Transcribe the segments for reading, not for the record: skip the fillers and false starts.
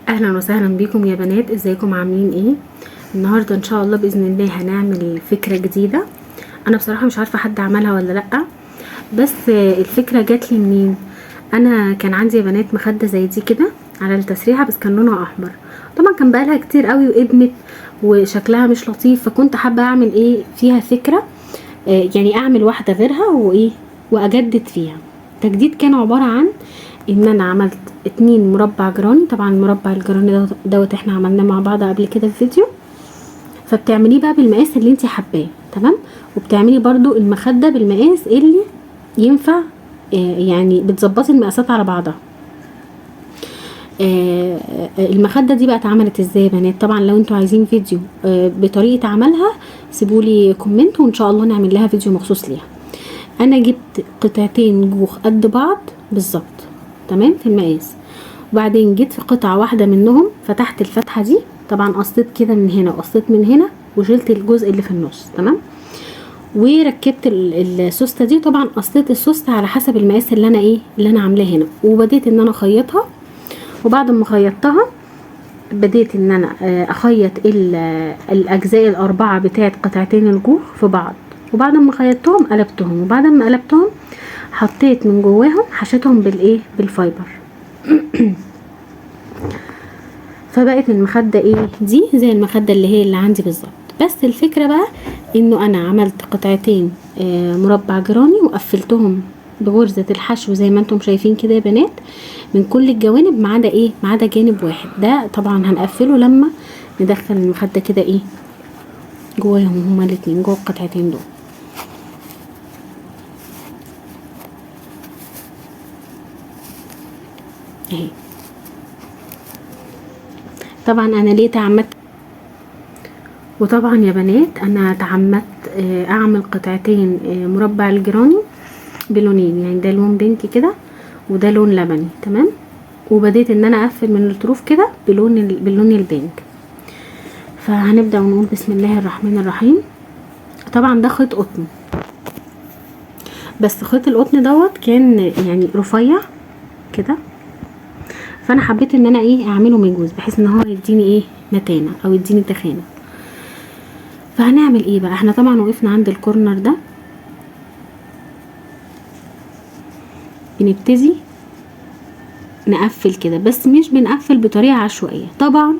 اهلا وسهلا بكم يا بنات، ازيكم عاملين ايه؟ النهارده ان شاء الله باذن الله هنعمل فكرة جديدة. انا بصراحة مش عارفه حد عملها ولا لا، بس الفكرة جات لي منين؟ انا كان عندي يا بنات مخده زي دي كده على التسريحه، بس كان لونها احمر. طبعا كان بقالها كتير قوي وقدمت وشكلها مش لطيف، فكنت حابة اعمل ايه فيها فكرة، يعني اعمل واحدة غيرها وايه واجدد فيها. تجديد كان عبارة عن ان انا عملت 2 مربع جراني. طبعا المربع الجراني دوت احنا عملناه مع بعض قبل كده في فيديو، فبتعمليه بقى بالمقاس اللي انت حباه، تمام؟ وبتعملي برضو المخدة بالمقاس اللي ينفع، يعني بتظبطي المقاسات على بعضها. المخدة دي بقى اتعملت ازاي يا بنات؟ طبعا لو انتوا عايزين فيديو بطريقة عملها سيبولي comment وان شاء الله نعمل لها فيديو مخصوص ليها. انا جبت قطعتين جوخ قد بعض بالظبط، تمام، في المقاس، وبعدين جيت في قطعه واحدة منهم فتحت الفتحة دي، طبعا قصيت كده من هنا وقصيت من هنا وشلت الجزء اللي في النص، تمام، وركبت السوسته دي. طبعا قصيت السوسته على حسب المقاس اللي انا ايه اللي انا عاملاه هنا، وبديت ان انا اخيطها. وبعد ما خيطتها بديت ان انا اخيط الاجزاء الاربعة بتاعت قطعتين الجوخ في بعض. وبعد ما خيطتهم قلبتهم، وبعد ما قلبتهم حطيت من جواهم حشيتهم بالايه بال fiber. فبقت المخدة ايه دي زي المخدة اللي هي اللي عندي بالظبط. بس الفكرة بقى انه انا عملت قطعتين مربع جراني وقفلتهم بغرزه الحشو زي ما انتم شايفين كده يا بنات من كل الجوانب، ما عدا ايه، ما عدا جانب واحد. ده طبعا هنقفله لما ندخل المخدة كده ايه جواهم هما الاتنين، جوه القطعتين دول. اهي. طبعا انا ليه تعمدت، وطبعا يا بنات انا تعمدت اعمل قطعتين مربع الجراني بلونين، يعني ده لون بينك كده وده لون لبني، تمام. وبديت ان انا اقفل من الطروف كده باللون البينك. فهنبدا ونقول بسم الله الرحمن الرحيم. طبعا ده خيط قطن، بس خيط القطن دوت كان يعني رفيع كده، فانا حبيت ان انا ايه اعمله مجوز بحيث ان هو يديني ايه متانه او يديني تخانه. فهنعمل ايه بقى؟ احنا طبعا وقفنا عند الكورنر ده، بنبتدي نقفل كده، بس مش بنقفل بطريقة عشوائية. طبعا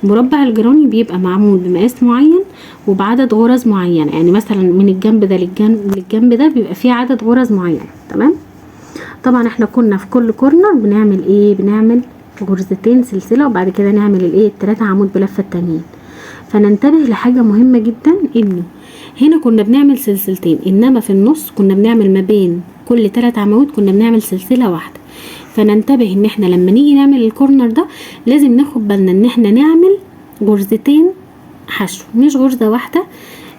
مربع الجراني بيبقى معمول بمقاس معين وبعدد غرز معينة، يعني مثلا من الجنب ده للجنب ده بيبقى فيه عدد غرز معينة، تمام. طبعا احنا كنا في كل corner بنعمل ايه؟ بنعمل غرزتين سلسلة، وبعد كده نعمل الايه التلاتة عمود بلفه التانيين. فننتبه لحاجة مهمة جدا، انه هنا كنا بنعمل سلسلتين، انما في النص كنا بنعمل ما بين كل 3 عواميد كنا بنعمل سلسلة واحدة. فننتبه ان احنا لما نيجي نعمل ال corner ده لازم ناخد بالنا ان احنا نعمل غرزتين حشو مش غرزه واحدة.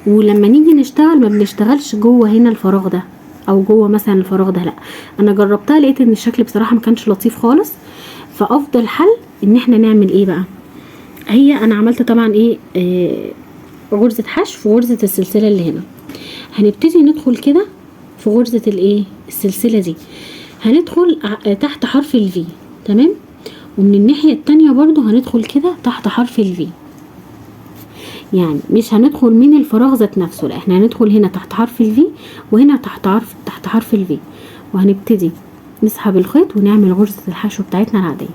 ولما نيجي نشتغل ما بنشتغلش جوه هنا الفراغ ده او جوه مثلا الفراغ ده، لا، انا جربتها لقيت ان الشكل بصراحة ما كانش لطيف خالص. فافضل حل ان احنا نعمل ايه بقى؟ هي انا عملت طبعا ايه غرزه حشو في غرزه السلسلة اللي هنا. هنبتدي ندخل كده في غرزه الايه السلسلة دي، هندخل تحت حرف ال V، تمام. ومن الناحية التانية برضو هندخل كده تحت حرف ال V، يعني مش هندخل من الفراغ ذات نفسه، لا، احنا هندخل هنا تحت حرف ال V وهنا تحت حرف ال V، وهنبتدي نسحب الخيط ونعمل غرزه الحشو بتاعتنا العادية.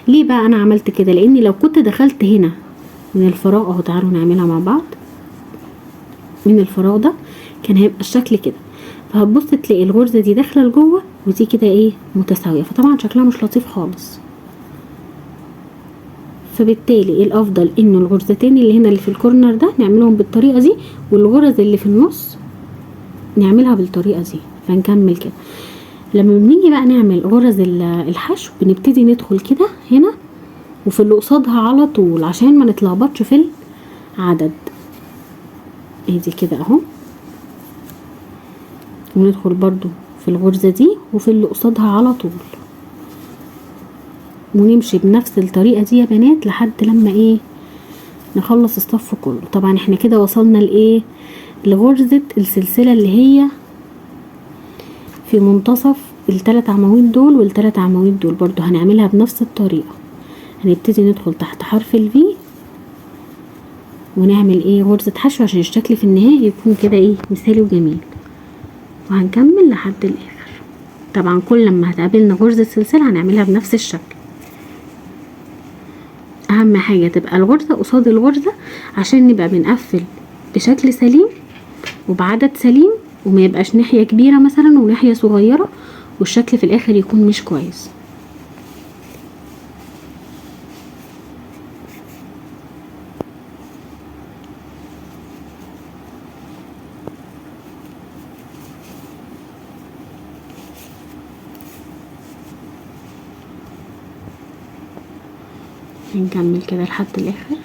ليه بقى انا عملت كده؟ لان لو كنت دخلت هنا من الفراغ اهو، تعالوا نعملها مع بعض، من الفراغ ده كان هيبقى الشكل كده، فهتبص تلاقي الغرزه دي داخله لجوه ودي كده ايه متساوية، فطبعا شكلها مش لطيف خالص. فبالتالي الافضل انه الغرزتين اللي هنا اللي في الكورنر ده نعملهم بالطريقة دي، والغرز اللي في النص نعملها بالطريقة دي. فنكمل كده. لما بنيجي بقى نعمل غرز الحشو بنبتدي ندخل كده هنا وفي اللي قصادها على طول عشان ما نتلخبطش في العدد. ادي كده اهو، وندخل برضو في الغرزة دي وفي اللي قصادها على طول، ونمشي بنفس الطريقة دي يا بنات لحد لما ايه نخلص الصف كله. طبعا احنا كده وصلنا لايه؟ لغرزة السلسلة اللي هي في منتصف التلات عواميد دول والتلات عواميد دول، برضو هنعملها بنفس الطريقة. هنبتدي ندخل تحت حرف ال V ونعمل ايه؟ غرزة حشو عشان الشكل في النهاية يكون كده ايه؟ مثالي وجميل. وهنكمل لحد الاخر. طبعا كل لما هتقابلنا غرزة سلسلة هنعملها بنفس الشكل. اهم حاجة تبقى الغرزة قصاد الغرزة عشان نبقى بنقفل بشكل سليم وبعدد سليم، وما يبقاش ناحية كبيرة مثلا وناحية صغيرة والشكل في الاخر يكون مش كويس. هنكمل كده لحد الاخر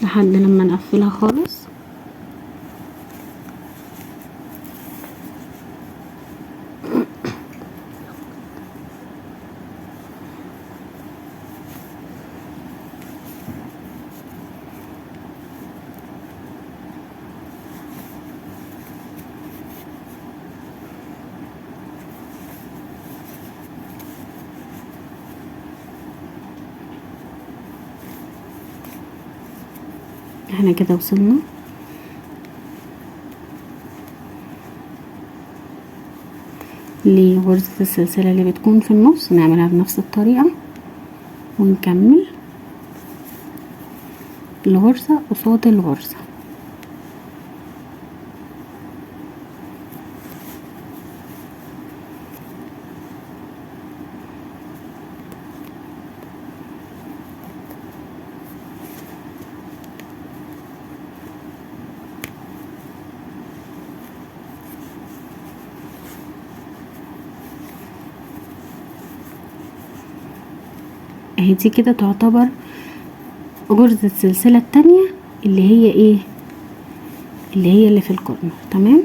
لحد لما نقفلها خالص. احنا كده وصلنا لغرزة السلسلة اللي بتكون في النص، نعملها بنفس الطريقة ونكمل الغرزة قصاد الغرزة. اهي دي كده تعتبر غرزة السلسلة التانية اللي هي ايه؟ اللي هي اللي في الكورنر. تمام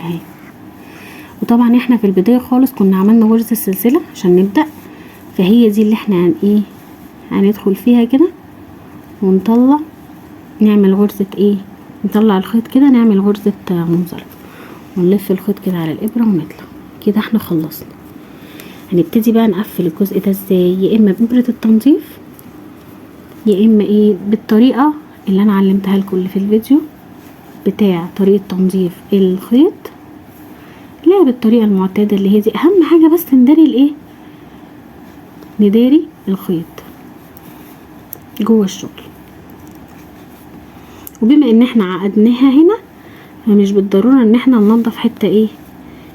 اهي. وطبعا احنا في البداية خالص كنا عملنا غرزة السلسلة عشان نبدأ، فهي دي اللي احنا ايه هندخل فيها كده ونطلع، نعمل غرزة ايه، نطلع الخيط كده، نعمل غرزة منزلقة ونلف الخيط كده على الابرة ونطلع كده. احنا خلصنا. هنبتدي بقى نقفل الجزء ده ازاي؟ يا اما بإبرة التنظيف، يا اما ايه بالطريقة اللي انا علمتها لكم اللي في الفيديو بتاع طريقة تنظيف الخيط، لا بالطريقة المعتادة اللي هي دي. اهم حاجة بس نداري الايه، نداري الخيط جوه الشغل. وبما ان احنا عقدناها هنا فمش بالضرورة ان احنا ننظف حتة ايه،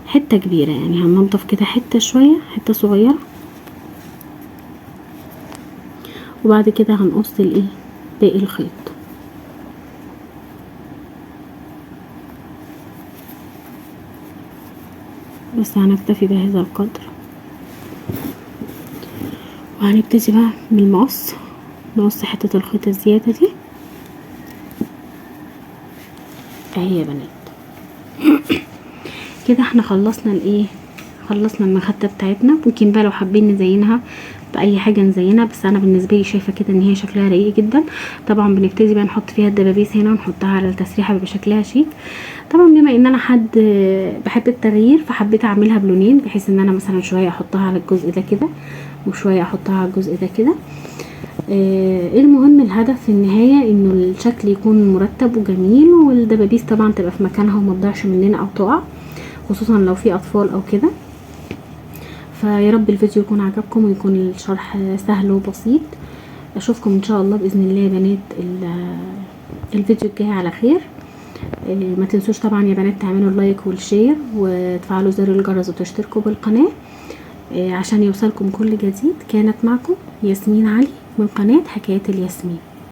حتة كبيرة، يعني هننضف كده حتة شوية، حتة صغيرة، وبعد كده هنقص الايه باقي الخيط. بس هنكتفي بهذا القدر. وهنبتدي بقى بالمقص نقص حتة الخيط الزيادة دي اهي يا بنات. كده احنا خلصنا الايه، خلصنا المخدة بتاعتنا. ممكن بقى لو حابين نزينها باي حاجة نزينها، بس انا بالنسبة لي شايفه كده ان هي شكلها رقيق جدا. طبعا بنبتدي بقى نحط فيها الدبابيس هنا ونحطها على التسريحه بيبقى شكلها شيك. طبعا بما ان انا حد بحب التغيير فحبيت اعملها بلونين، بحيث ان انا مثلا شوية احطها على الجزء ده كده وشوية احطها على الجزء ده كده. المهم الهدف في النهاية انه الشكل يكون مرتب وجميل، والدبابيس طبعا تبقى في مكانها وما تضيعش مننا او تقع، خصوصا لو في اطفال او كده. فيا رب الفيديو يكون عجبكم ويكون الشرح سهل وبسيط. اشوفكم ان شاء الله باذن الله يا بنات الفيديو الجاي على خير. ما تنسوش طبعا يا بنات تعملوا ال like وال share وتفعلوا زر الجرس وتشتركوا بالقناة عشان يوصلكم كل جديد. كانت معكم ياسمين علي من قناة حكايات الياسمين.